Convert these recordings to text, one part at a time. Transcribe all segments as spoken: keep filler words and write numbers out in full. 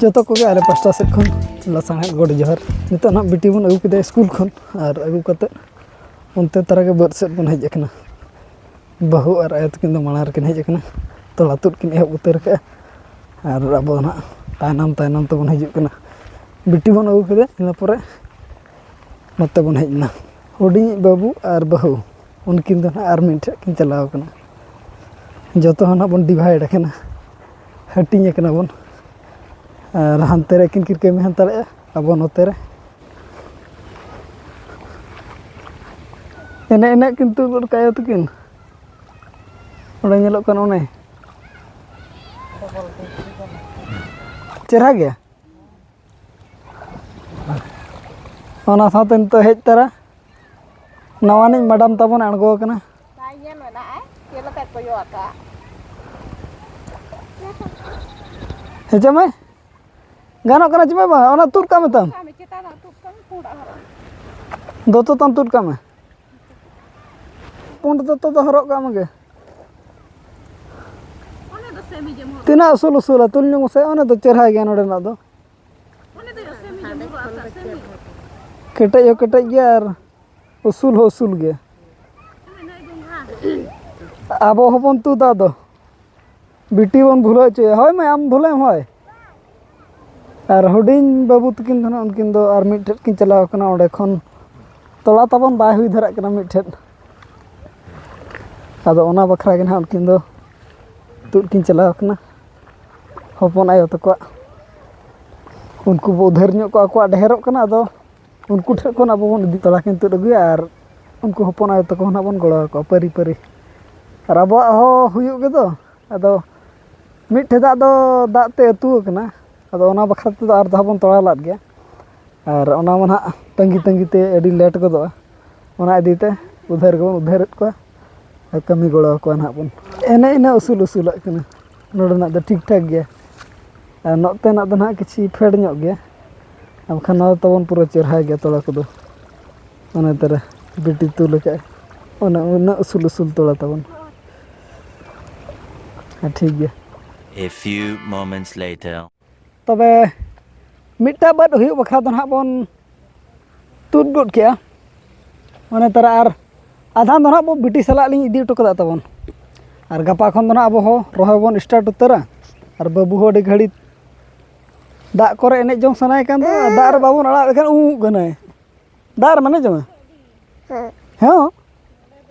ᱡᱚᱛᱚ ᱠᱚᱜᱮ ᱟᱞᱮ ᱯᱟᱥᱴᱟ ᱥᱮᱫ ᱠᱷᱚᱱ ᱞᱟᱥᱟᱲᱦᱮᱫ ᱜᱚᱰ ᱡᱚᱦᱟᱨ᱾ ᱱᱤᱛᱚᱜ ᱱᱟᱦᱟᱜ ᱵᱤᱴᱤ ᱵᱚᱱ ᱟᱹᱜᱩ ᱠᱮᱫᱮᱭᱟ ᱥᱠᱩᱞ ᱠᱷᱚᱱ, ᱟᱨ ᱟᱹᱜᱩ ᱠᱟᱛᱮᱫ ᱚᱱᱛᱮ ᱛᱟᱨᱟ ᱜᱮ ᱵᱟᱹᱫᱽ ᱥᱮᱫ ᱵᱚᱱ ᱦᱮᱡ ᱟᱠᱟᱱᱟ᱾ ᱵᱟᱹᱦᱩ ᱟᱨ ᱟᱭᱳ ᱛᱟᱹᱠᱤᱱ ᱫᱚ ᱢᱟᱲᱟᱝ ᱨᱮᱠᱤᱱ ᱦᱮᱡ ᱟᱠᱟᱱᱟ, ᱛᱚᱞᱟ ᱛᱩᱫ ᱠᱤᱱ ᱮᱦᱚᱵ ᱩᱛᱟᱹᱨ ᱠᱟᱜᱼᱟ, ᱟᱨ ᱟᱵᱚ ᱫᱚ ᱱᱟᱦᱟᱜ ᱛᱟᱭᱱᱚᱢ ᱛᱟᱭᱱᱚᱢ ᱛᱮᱵᱚᱱ ᱦᱤᱡᱩᱜ ᱠᱟᱱᱟ᱾ ᱵᱤᱴᱤ ᱵᱚᱱ ᱟᱹᱜᱩ ᱠᱮᱫᱮ, ᱤᱱᱟᱹ ᱯᱚᱨᱮ ᱱᱚᱛᱮ ᱵᱚᱱ ᱦᱮᱡ ᱮᱱᱟ᱾ ᱦᱩᱰᱤᱧᱤᱡ ᱵᱟᱹᱵᱩ ᱟᱨ ᱵᱟᱹᱦᱩ, ᱩᱱᱠᱤᱱ ᱫᱚ ᱱᱟᱦᱟᱜ ᱟᱨ ᱢᱤᱫ ᱴᱷᱮᱱ ᱠᱤᱱ ᱪᱟᱞᱟᱣ ᱠᱟᱱᱟ᱾ ᱡᱚᱛᱚ ᱦᱚᱸ ᱱᱟᱦᱟᱜ ᱵᱚᱱ ᱰᱤᱵᱷᱟᱭᱤᱰ ᱟᱠᱟᱱᱟ, ᱦᱟᱹᱴᱤᱧ ᱟᱠᱟᱱᱟ ᱵᱚᱱ᱾ ᱟᱨ ᱦᱟᱱᱛᱮ ᱨᱮ ᱟᱹᱠᱤᱱ ᱠᱤᱱ ᱠᱟᱹᱢᱤ ᱦᱟᱛᱟᱲᱮᱜᱼᱟ, ᱟᱵᱚ ᱱᱚᱛᱮ ᱨᱮ᱾ ᱮᱱᱮᱡ ᱮᱱᱮᱡ ᱠᱤᱱ ᱛᱩᱫ ᱜᱚᱫ ᱠᱟᱜᱼᱟ ᱛᱟᱹᱠᱤᱱ᱾ ᱚᱸᱰᱮ ᱧᱮᱞᱚᱜ ᱠᱟᱱ ᱚᱱᱮ᱾ ᱪᱮᱦᱨᱟ ᱜᱮᱭᱟ᱾ ᱚᱱᱟ ᱥᱟᱶᱛᱮ ᱱᱤᱛᱚᱜ ᱦᱮᱡ ᱛᱚᱨᱟ ᱱᱟᱣᱟᱱᱤᱡ ᱢᱮᱰᱟᱢ ᱛᱟᱵᱚᱱ ᱟᱬᱜᱚ ᱟᱠᱟᱱᱟ᱾ ᱵᱟᱭ ᱧᱮᱞ ᱢᱮᱱᱟᱜᱼᱟ, ᱪᱮᱫ ᱞᱮᱠᱟᱭ ᱠᱚᱭᱚᱜ ᱟᱠᱟᱫ᱾ ᱦᱮᱸᱪᱮ ᱢᱟᱹᱭ? ᱜᱟᱱᱚᱜ ᱠᱟᱱᱟ ᱪᱮ ᱵᱟᱝ? ᱚᱱᱟ ᱛᱩᱫ ᱠᱟᱜ ᱢᱮ ᱛᱟᱢ᱾ ᱠᱟᱜ ᱢᱮ, ᱪᱮᱛᱟᱱ ᱨᱮ ᱛᱩᱫ ᱠᱟᱜ ᱢᱮ, ᱯᱩᱸᱰᱟᱜ ᱦᱚᱨᱚᱜ᱾ ᱫᱚᱛᱚ ᱛᱟᱢ ᱛᱩᱫ ᱠᱟᱜ ᱢᱮ᱾ ᱯᱩᱸᱰ ᱫᱚᱛᱚ ᱫᱚ ᱦᱚᱨᱚᱜ ᱠᱟᱜ ᱢᱮᱜᱮ᱾ ᱚᱱᱮ ᱫᱚ ᱥᱮᱢᱤ ᱡᱮᱢᱚᱱ᱾ ᱛᱤᱱᱟᱹᱜ ᱩᱥᱩᱞ ᱩᱥᱩᱞᱟ, ᱛᱩᱞ ᱧᱚᱜ ᱢᱮᱥᱮ᱾ ᱚᱱᱮ ᱫᱚ ᱪᱮᱦᱨᱟ ᱜᱮᱭᱟ ᱱᱚᱰᱮᱱᱟᱜ ᱫᱚ᱾ ᱚᱱᱮ ᱫᱚ ᱥᱮᱢᱤ ᱡᱮᱢᱚᱱ ᱦᱟᱸᱰᱮ ᱠᱷᱚᱱ ᱫᱚ ᱥᱮᱢᱤ᱾ ᱠᱮᱴᱮᱡ ᱦᱚᱸ ᱠᱮᱴᱮᱡ ᱜᱮᱭᱟ ᱟᱨ ᱩᱥᱩᱞ ᱦᱚᱸ ᱩᱥᱩᱞ ᱜᱮᱭᱟ᱾ ᱚᱱᱮ ᱫᱚ ᱜᱚᱸᱜᱷᱟ᱾ ᱟᱵᱚ ᱦᱚᱸᱵᱚᱱ ᱛᱩᱫᱟ ᱟᱫᱚ᱾ ᱵᱤᱴᱤ ᱵᱚᱱ ᱵᱷᱩᱞᱟᱹᱣ ᱦᱚᱪᱚᱭᱟ᱾ ᱦᱳᱭ ᱢᱟᱹᱭ, ᱟᱢ ᱵᱷᱩᱞᱟᱹᱣ ᱮᱢ ᱦᱳᱭ᱾ ᱟᱨ ᱦᱩᱰᱤᱧ ᱵᱟᱹᱵᱩ ᱛᱟᱹᱠᱤᱱ ᱫᱚ ᱱᱟᱜ ᱩᱱᱠᱤᱱ ᱫᱚ ᱟᱨ ᱢᱤᱫ ᱴᱷᱮᱱ ᱠᱤᱱ ᱪᱟᱞᱟᱣ ᱠᱟᱱᱟ, ᱚᱸᱰᱮ ᱠᱷᱚᱱ ᱛᱚᱞᱟ ᱛᱟᱵᱚᱱ ᱵᱟᱭ ᱦᱩᱭ ᱫᱷᱟᱨᱟᱜ ᱠᱟᱱᱟ ᱢᱤᱫ ᱴᱷᱮᱱ᱾ ᱟᱫᱚ ᱚᱱᱟ ᱵᱟᱠᱷᱨᱟ ᱜᱮ ᱱᱟᱜ ᱩᱱᱠᱤᱱ ᱫᱚ ᱛᱩᱫ ᱠᱤᱱ ᱪᱟᱞᱟᱣ ᱠᱟᱱᱟ ᱦᱚᱯᱚᱱ ᱟᱭᱳ ᱛᱟᱠᱚᱣᱟᱜ᱾ ᱩᱱᱠᱩ ᱵᱚ ᱩᱫᱷᱟᱹᱨ ᱧᱚᱜ ᱠᱚᱣᱟ, ᱟᱠᱚᱣᱟᱜ ᱰᱷᱮᱨᱚᱜ ᱠᱟᱱᱟ, ᱟᱫᱚ ᱩᱱᱠᱩ ᱴᱷᱮᱱ ᱠᱷᱚᱱ ᱟᱵᱚ ᱵᱚᱱ ᱤᱫᱤ ᱛᱚᱞᱟ ᱠᱤᱱ ᱛᱩᱫ ᱟᱹᱜᱩᱭᱟ ᱟᱨ ᱩᱱᱠᱩ ᱦᱚᱯᱚᱱ ᱟᱭᱳ ᱛᱟᱠᱚ ᱦᱚᱸ ᱱᱟᱜ ᱵᱚᱱ ᱜᱚᱲᱚ ᱟᱠᱚᱣᱟ ᱯᱟᱹᱨᱤ ᱯᱟᱹᱨᱤ᱾ ᱟᱨ ᱟᱵᱚᱣᱟᱜ ᱦᱚᱸ ᱦᱩᱭᱩᱜ ᱜᱮᱫᱚ, ᱟᱫᱚ ᱢᱤᱫ ᱴᱷᱮᱫᱟᱜ ᱫᱚ ᱫᱟᱜ ᱛᱮ ᱟᱹᱛᱩ ᱟᱠᱟᱱᱟ, ᱟᱫᱚ ᱚᱱᱟ ᱵᱟᱠᱷᱨᱟ ᱛᱮᱫᱚ ᱟᱨ ᱫᱷᱟᱣ ᱵᱚᱱ ᱛᱚᱲᱟ ᱞᱟᱫ ᱜᱮᱭᱟ᱾ ᱟᱨ ᱚᱱᱟ ᱢᱟ ᱱᱟᱦᱟᱜ ᱛᱟᱺᱜᱤ ᱛᱟᱺᱜᱤ ᱛᱮ ᱟᱹᱰᱤ ᱞᱮᱴ ᱜᱚᱫᱚᱜᱼᱟ, ᱚᱱᱟ ᱤᱫᱤ ᱛᱮ ᱩᱫᱷᱟᱹᱨ ᱜᱮᱵᱚᱱ ᱩᱫᱷᱟᱹᱨᱮᱫ ᱠᱚᱣᱟ ᱟᱨ ᱠᱟᱹᱢᱤ ᱜᱚᱲᱚ ᱟᱠᱚᱣᱟ ᱱᱟᱦᱟᱜ ᱵᱚᱱ᱾ ᱮᱱᱮ ᱤᱱᱟᱹ ᱩᱥᱩᱞ ᱩᱥᱩᱞᱟᱜ ᱠᱟᱱᱟ, ᱱᱚᱰᱮᱱᱟᱜ ᱫᱚ ᱴᱷᱤᱠ ᱴᱷᱟᱠ ᱜᱮᱭᱟ᱾ ᱟᱨ ᱱᱚᱛᱮᱱᱟᱜ ᱫᱚ ᱱᱟᱦᱟᱜ ᱠᱤᱪᱷᱤ ᱯᱷᱮᱰ ᱧᱚᱜ ᱜᱮᱭᱟ, ᱟᱨ ᱵᱟᱠᱷᱟᱱ ᱱᱚᱣᱟ ᱫᱚ ᱛᱟᱵᱚᱱ ᱯᱩᱨᱟᱹ ᱪᱮᱦᱨᱟ ᱜᱮᱭᱟ ᱛᱚᱲᱟ ᱠᱚᱫᱚ᱾ ᱚᱱᱟ ᱛᱟᱨᱟ ᱵᱤᱴᱤ ᱛᱩᱞ ᱟᱠᱟᱫᱼᱟ, ᱚᱱᱟ ᱩᱱᱟᱹᱜ ᱩᱥᱩᱞ ᱩᱥᱩᱞ ᱛᱚᱲᱟ ᱛᱟᱵᱚᱱ᱾ ᱦᱮᱸ, ᱴᱷᱤᱠ ᱜᱮᱭᱟ᱾ A few moments later. ᱛᱚᱵᱮ ᱢᱤᱫᱴᱟᱝ ᱵᱟᱹᱫ ᱦᱩᱭᱩᱜ ᱵᱟᱠᱷᱨᱟ ᱫᱚ ᱱᱟᱦᱟᱜ ᱵᱚᱱ ᱛᱩᱫ ᱜᱚᱫ ᱠᱮᱜᱼᱟ᱾ ᱢᱟᱱᱮ ᱛᱟᱨᱟ ᱟᱨ ᱟᱫᱷᱟᱱ ᱫᱚ ᱱᱟᱦᱟᱜ ᱵᱚ ᱵᱤᱴᱤ ᱥᱟᱞᱟᱜ ᱞᱤᱧ ᱤᱫᱤ ᱦᱚᱴᱚ ᱠᱟᱫᱟ ᱛᱟᱵᱚᱱ᱾ ᱟᱨ ᱜᱟᱯᱟ ᱠᱷᱚᱱ ᱫᱚ ᱱᱟᱦᱟᱜ ᱟᱵᱚ ᱦᱚᱸ ᱨᱚᱦᱚᱭ ᱵᱚᱱ ᱥᱴᱟᱨᱴ ᱩᱛᱟᱹᱨᱟ᱾ ᱟᱨ ᱵᱟᱹᱵᱩ ᱦᱚᱸ ᱟᱹᱰᱤ ᱜᱷᱟᱹᱲᱤᱡ ᱫᱟᱜ ᱠᱚᱨᱮ ᱮᱱᱮᱡ ᱡᱚᱝ ᱥᱟᱱᱟᱭᱮ ᱠᱟᱱ ᱫᱚ, ᱟᱨ ᱫᱟᱜ ᱨᱮ ᱵᱟᱵᱚᱱ ᱟᱲᱟᱜ ᱞᱮᱠᱷᱟᱱ ᱩᱢᱩᱜ ᱠᱟᱱᱟᱭ᱾ ᱫᱟᱜ ᱨᱮᱢ ᱮᱱᱮᱡ ᱡᱚᱝᱟ? ᱦᱮᱸ᱾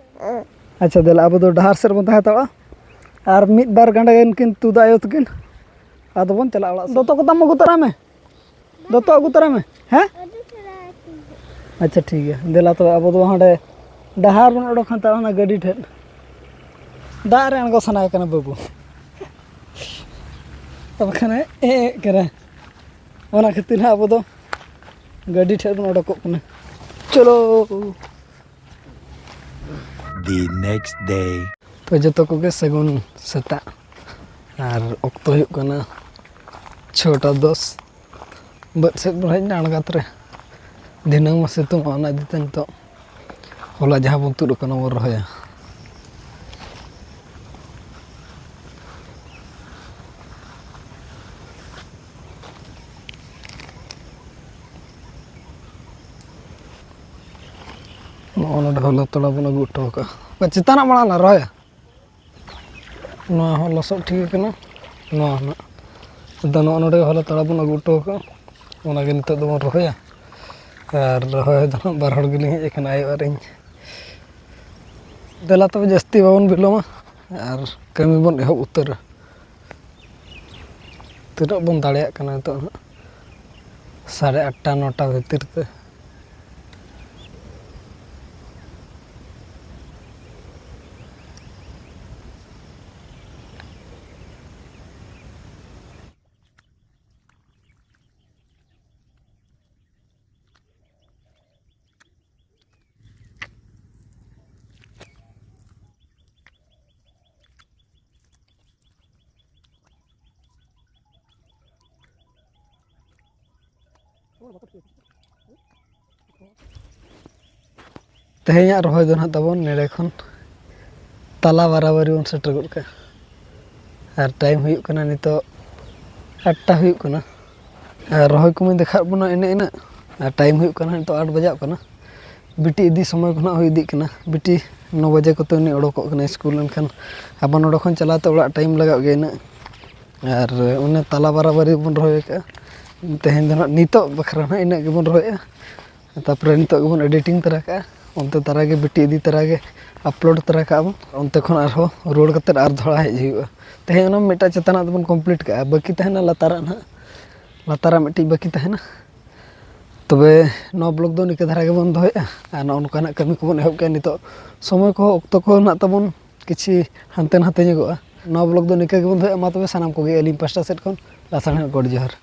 ᱟᱪᱪᱷᱟ, ᱫᱮᱞᱟ, ᱟᱵᱚ ᱫᱚ ᱰᱟᱦᱟᱨ ᱥᱮᱫ ᱨᱮᱵᱚᱱ ᱛᱟᱦᱮᱸ ᱦᱟᱛᱟᱲᱚᱜᱼᱟ᱾ ᱟᱨ ᱢᱤᱫ ᱵᱟᱨ ᱜᱟᱱᱰᱟ ᱜᱟᱱ ᱠᱤᱱ ᱛᱩᱫᱟ ᱟᱭᱳ ᱛᱟᱹᱠᱤᱱ, ᱟᱫᱚ ᱵᱚᱱ ᱪᱟᱞᱟᱜᱼᱟ ᱚᱲᱟᱜ ᱥᱮᱫ᱾ ᱫᱚᱛᱚ ᱠᱚᱛᱟᱢ ᱟᱹᱜᱩ ᱛᱚᱨᱟᱭ ᱢᱮ, ᱫᱚᱛᱚ ᱟᱹᱜᱩ ᱛᱚᱨᱟᱭ ᱢᱮ᱾ ᱦᱮᱸ? ᱟᱪᱪᱷᱟ, ᱴᱷᱤᱠ ᱜᱮᱭᱟ, ᱫᱮᱞᱟ ᱛᱚᱵᱮ ᱟᱵᱚ ᱫᱚ ᱦᱟᱸᱰᱮ ᱰᱟᱦᱟᱨ ᱵᱚᱱ ᱚᱰᱚᱠ ᱦᱟᱛᱟᱲᱟ ᱚᱱᱟ ᱜᱟᱹᱰᱤ ᱴᱷᱮᱱ᱾ ᱫᱟᱜ ᱨᱮ ᱟᱬᱜᱚ ᱥᱟᱱᱟᱭᱮ ᱠᱟᱱᱟ ᱵᱟᱹᱵᱩ, ᱛᱚᱵᱮ ᱠᱷᱟᱱᱮ ᱮ ᱮ ᱠᱟᱱᱟ᱾ ᱚᱱᱟ ᱠᱷᱟᱹᱛᱤᱨ ᱦᱟᱸᱜ ᱟᱵᱚ ᱫᱚ ᱜᱟᱹᱰᱤ ᱴᱷᱮᱱ ᱵᱚᱱ ᱚᱰᱚᱠᱚᱜ ᱠᱟᱱᱟ᱾ ᱪᱚᱞᱚ᱾ The next day. ᱛᱚ, ᱡᱚᱛᱚ ᱠᱚᱜᱮ ᱥᱟᱹᱜᱩᱱ ᱥᱮᱛᱟᱜ᱾ ᱟᱨ ᱚᱠᱛᱚ ᱦᱩᱭᱩᱜ ᱠᱟᱱᱟ ᱪᱷᱚᱴᱟ ᱫᱚᱥ᱾ ᱵᱟᱹᱫᱽ ᱥᱮᱫ ᱵᱚᱱ ᱦᱮᱡ ᱮᱱᱟ ᱟᱬᱜᱟᱛ ᱨᱮ᱾ ᱫᱷᱤᱱᱟᱹᱝ ᱢᱟ ᱥᱤᱛᱩᱝ, ᱚᱱᱟ ᱤᱫᱤ ᱛᱮ ᱱᱤᱛᱚᱜ ᱦᱚᱞᱟ ᱡᱟᱦᱟᱸ ᱵᱚᱱ ᱛᱩᱫ ᱟᱠᱟᱱᱟ, ᱵᱚᱱ ᱨᱚᱦᱚᱭᱟ᱾ ᱱᱚᱜᱼᱚ ᱱᱚᱰᱮ ᱦᱚᱞᱟ ᱛᱚᱲᱟ ᱵᱚᱱ ᱟᱹᱜᱩ ᱦᱚᱴᱚ ᱟᱠᱟᱫᱼᱟ᱾ ᱚᱠᱟ ᱪᱮᱛᱟᱱᱟᱜ ᱢᱟᱲᱟᱝ ᱞᱟᱝ ᱨᱚᱦᱚᱭᱟ᱾ ᱱᱚᱣᱟ ᱦᱚᱸ ᱞᱚᱥᱚᱫ ᱴᱷᱤᱠ ᱟᱠᱟᱱᱟ᱾ ᱱᱚᱣᱟ ᱦᱚᱸ ᱱᱟᱜ, ᱟᱫᱚ ᱱᱚᱜᱼᱚ ᱱᱚᱰᱮ ᱦᱚᱞᱟ ᱛᱚᱲᱟ ᱵᱚᱱ ᱟᱹᱜᱩ ᱦᱚᱴᱚ ᱟᱠᱟᱫᱼᱟ, ᱚᱱᱟᱜᱮ ᱱᱤᱛᱚᱜ ᱫᱚᱵᱚᱱ ᱨᱚᱦᱚᱭᱟ᱾ ᱟᱨ ᱨᱚᱦᱚᱭ ᱫᱚ ᱱᱟᱜ ᱵᱟᱨ ᱦᱚᱲ ᱜᱮᱞᱤᱧ ᱦᱮᱡ ᱟᱠᱟᱱᱟ, ᱟᱭᱳ ᱟᱨ ᱤᱧ᱾ ᱫᱮᱞᱟ ᱛᱚᱵᱮ, ᱡᱟᱹᱥᱛᱤ ᱵᱟᱵᱚᱱ ᱵᱤᱞᱚᱢᱟ ᱟᱨ ᱠᱟᱹᱢᱤ ᱵᱚᱱ ᱮᱦᱚᱵ ᱩᱛᱟᱹᱨᱟ᱾ ᱛᱤᱱᱟᱹᱜ ᱵᱚᱱ ᱫᱟᱲᱮᱭᱟᱜ ᱠᱟᱱᱟ ᱱᱤᱛᱚᱜ ᱦᱟᱸᱜ, ᱥᱟᱲᱮ ᱟᱴᱴᱟ, ᱱᱚᱴᱟ ᱵᱷᱤᱛᱤᱨ ᱛᱮ᱾ ᱛᱮᱦᱮᱧᱟᱜ ᱨᱚᱦᱚᱭ ᱫᱚ ᱱᱟᱦᱟᱜ ᱛᱟᱵᱚᱱ ᱱᱮᱰᱮ ᱠᱷᱚᱱ ᱛᱟᱞᱟ ᱵᱟᱨᱟᱵᱟᱨᱤ ᱵᱚᱱ ᱥᱮᱴᱮᱨ ᱜᱚᱫ ᱠᱟᱜᱼᱟ᱾ ᱟᱨ ᱴᱟᱭᱤᱢ ᱦᱩᱭᱩᱜ ᱠᱟᱱᱟ ᱱᱤᱛᱚᱜ ᱟᱴᱴᱟ ᱦᱩᱭᱩᱜ ᱠᱟᱱᱟ᱾ ᱟᱨ ᱨᱚᱦᱚᱭ ᱠᱚᱢᱟᱧ ᱫᱮᱠᱷᱟᱣᱟᱫ ᱵᱚᱱᱟ ᱮᱱᱮ ᱤᱱᱟᱹᱜ, ᱟᱨ ᱴᱟᱭᱤᱢ ᱦᱩᱭᱩᱜ ᱠᱟᱱᱟ ᱱᱤᱛᱚᱜ ᱟᱴ ᱵᱟᱡᱟᱜ ᱠᱟᱱᱟ᱾ ᱵᱤᱴᱤ ᱤᱫᱤ ᱥᱚᱢᱚᱭ ᱠᱚ ᱱᱟᱦᱟᱜ ᱦᱩᱭ ᱤᱫᱤᱜ ᱠᱟᱱᱟ᱾ ᱵᱤᱴᱤ ᱱᱚ ᱵᱟᱡᱮ ᱠᱚᱛᱮ ᱩᱱᱤ ᱚᱰᱚᱠᱚᱜ ᱠᱟᱱᱟ ᱥᱠᱩᱞ, ᱮᱱᱠᱷᱟᱱ ᱟᱵᱚ ᱱᱚᱰᱮ ᱠᱷᱚᱱ ᱪᱟᱞᱟᱣ ᱛᱮ ᱚᱲᱟᱜ ᱴᱟᱭᱤᱢ ᱞᱟᱜᱟᱜ ᱜᱮᱭᱟ ᱤᱱᱟᱹᱜ᱾ ᱟᱨ ᱚᱱᱮ ᱛᱟᱞᱟ ᱵᱟᱨᱟᱵᱟᱨᱤ ᱵᱚᱱ ᱨᱚᱦᱚᱭ ᱟᱠᱟᱫᱼᱟ᱾ ᱛᱮᱦᱮᱧ ᱫᱚ ᱱᱟᱦᱟᱜ ᱱᱤᱛᱚᱜ ᱵᱟᱠᱷᱨᱟ ᱱᱟᱦᱟᱜ ᱤᱱᱟᱹᱜ ᱜᱮᱵᱚᱱ ᱨᱚᱦᱚᱭᱮᱫᱼᱟ᱾ ᱛᱟᱨᱯᱚᱨᱮ ᱱᱤᱛᱚᱜ ᱜᱮᱵᱚᱱ ᱮᱰᱤᱴᱤᱝ ᱛᱟᱨᱟ ᱠᱟᱜᱼᱟ᱾ ᱚᱱᱛᱮ ᱛᱟᱨᱟ ᱜᱮ ᱵᱤᱴᱤ ᱤᱫᱤ ᱛᱟᱨᱟ ᱜᱮ ᱟᱯᱞᱳᱰ ᱛᱟᱨᱟ ᱠᱟᱜᱼᱟ ᱵᱚᱱ᱾ ᱚᱱᱛᱮ ᱠᱷᱚᱱ ᱟᱨᱦᱚᱸ ᱨᱩᱣᱟᱹᱲ ᱠᱟᱛᱮᱫ ᱟᱨ ᱫᱷᱚᱲᱟ ᱦᱮᱡ ᱦᱩᱭᱩᱜᱼᱟ᱾ ᱛᱮᱦᱮᱧ ᱚᱱᱟ ᱢᱤᱫᱴᱟᱝ ᱪᱮᱛᱟᱱᱟᱜ ᱫᱚᱵᱚᱱ ᱠᱚᱢᱯᱞᱤᱴ ᱠᱟᱜᱼᱟ, ᱵᱟᱹᱠᱤ ᱛᱟᱦᱮᱱᱟ ᱞᱟᱛᱟᱨᱟᱜ ᱱᱟᱦᱟᱜ᱾ ᱞᱟᱛᱟᱨᱟᱜ ᱢᱤᱫᱴᱤᱡ ᱵᱟᱹᱠᱤ ᱛᱟᱦᱮᱱᱟ᱾ ᱛᱚᱵᱮ ᱱᱚᱣᱟ ᱵᱞᱚᱜ ᱫᱚ ᱱᱤᱝᱠᱟᱹ ᱫᱷᱟᱨᱟ ᱜᱮᱵᱚᱱ ᱫᱚᱦᱚᱭᱮᱫᱼᱟ᱾ ᱟᱨ ᱱᱚᱜᱼᱚ ᱱᱚᱝᱠᱟᱱᱟᱜ ᱠᱟᱹᱢᱤ ᱠᱚᱵᱚᱱ ᱮᱦᱚᱵ ᱠᱮᱜᱼᱟ᱾ ᱱᱤᱛᱚᱜ ᱥᱚᱢᱚᱭ ᱠᱚᱦᱚᱸ ᱚᱠᱛᱚ ᱠᱚᱦᱚᱸ ᱱᱟᱜ ᱛᱟᱵᱚᱱ ᱠᱤᱪᱷᱤ ᱦᱟᱱᱛᱮ ᱱᱟᱛᱮ ᱧᱚᱜᱚᱜᱼᱟ᱾ ᱱᱚᱣᱟ ᱵᱞᱚᱜ ᱫᱚ ᱱᱤᱝᱠᱟᱹ ᱜᱮᱵᱚᱱ ᱫᱚᱦᱚᱭᱮᱫᱼᱟ᱾ ᱢᱟ ᱛᱚᱵᱮ ᱥᱟᱱᱟᱢ ᱠᱚᱜᱮ ᱟᱹᱞᱤᱧ ᱯᱟᱥᱴᱟ ᱥᱮᱫ ᱠᱷᱚᱱ ᱞᱟᱥᱟᱲᱦᱮᱫ ᱜᱚᱰ ᱡᱚᱦᱟᱨ᱾